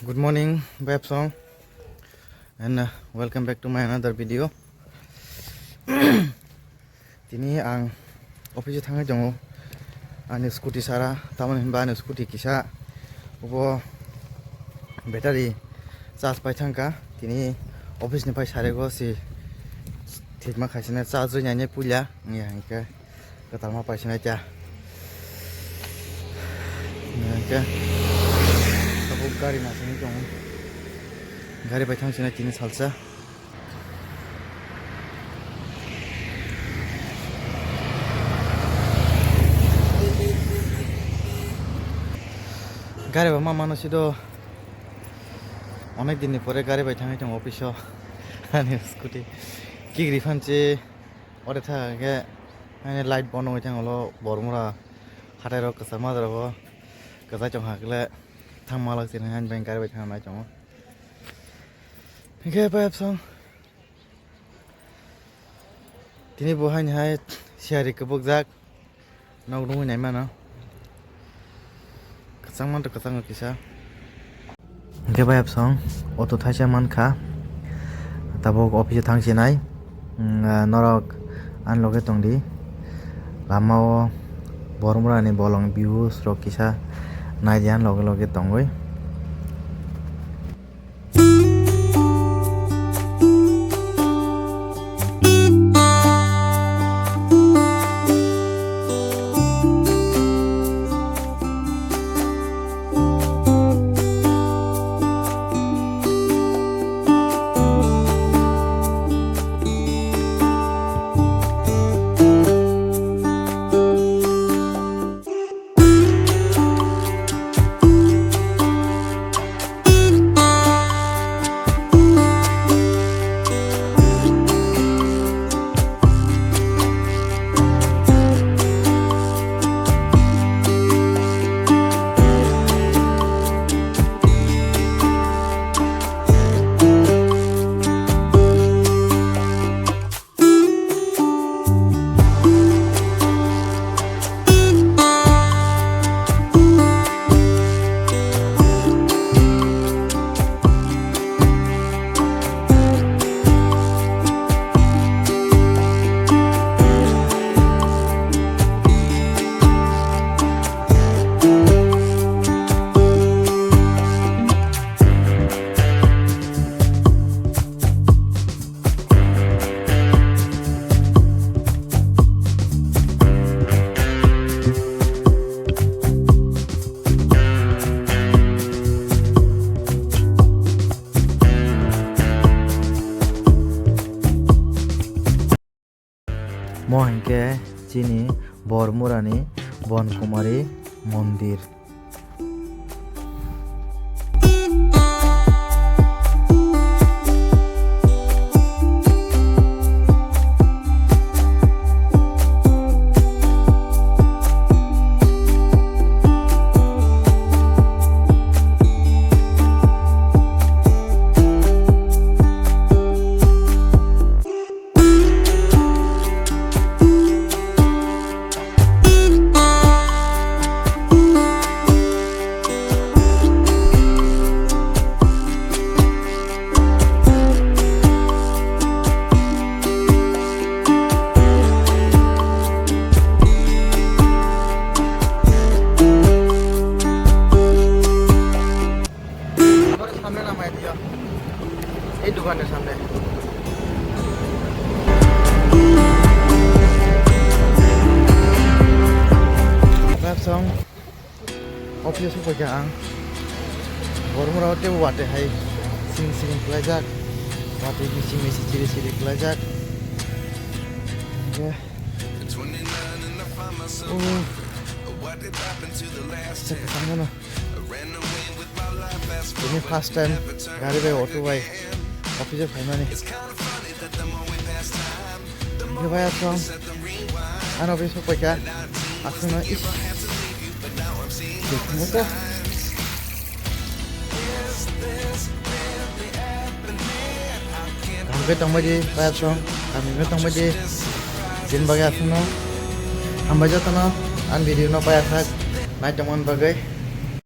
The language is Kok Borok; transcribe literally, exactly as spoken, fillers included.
Good morning, Bebsong, and, uh, welcome back to my another video. Tini ang office o thangwi tongo, ani scooty sara, tamoni hinba ani scooty kisa, obo battery charge pai thangkha. Tini office ni pai sarego si thikma khaisina charge rwi nainai puila, wngya hinkhe. Kwtalma paisinai ta. Hingke tabuk gari nasini tongo. Gari bai thang sinai tini salsa. Gari bai ma mano sido. Onek din ni pore gari bai thangwi tongo office o. Ani scooty kigri phansi. Ore thang hwnkhe, ani light bono wngwi thang ulo, Bormura hatai rok kwchangma jora o kwchai tong hakhe thang malak sini ani bank gari bai thang nai tongo. Hwnkhe bai absong tini bo haini hai siyari kwbukjak nok nungwi nai mano. Kwchangma to kwchang kisa. Hingke bai absong auto thaisa mankha, tabuk office o thang sinai. Norok ani loge tongdi, lama o Bormura ni bolong views rok kisa naidi ani loge loge tongwi. Mo hinkhe chini Bormurani Bonkumari mondir. Samne namai diyo. Ei dukanni samne. Office o paikha ang. Bormura o teibo watwi hai sring sring khlaijak. Watwi misi misi chiri chiri khlaijak. Hingke. Oh. Chakha tangmano. Tini first time gari bai, auto bai office o phaimani. Hingke bai aswk ang ano office o paikha. Aswkno ish. Kaham khe tongbai di, bai aswk. Kaham khe tongbai di. Din bagwi aswkno. Hambai jotono ani video no pai asak nai tongmani bagwi.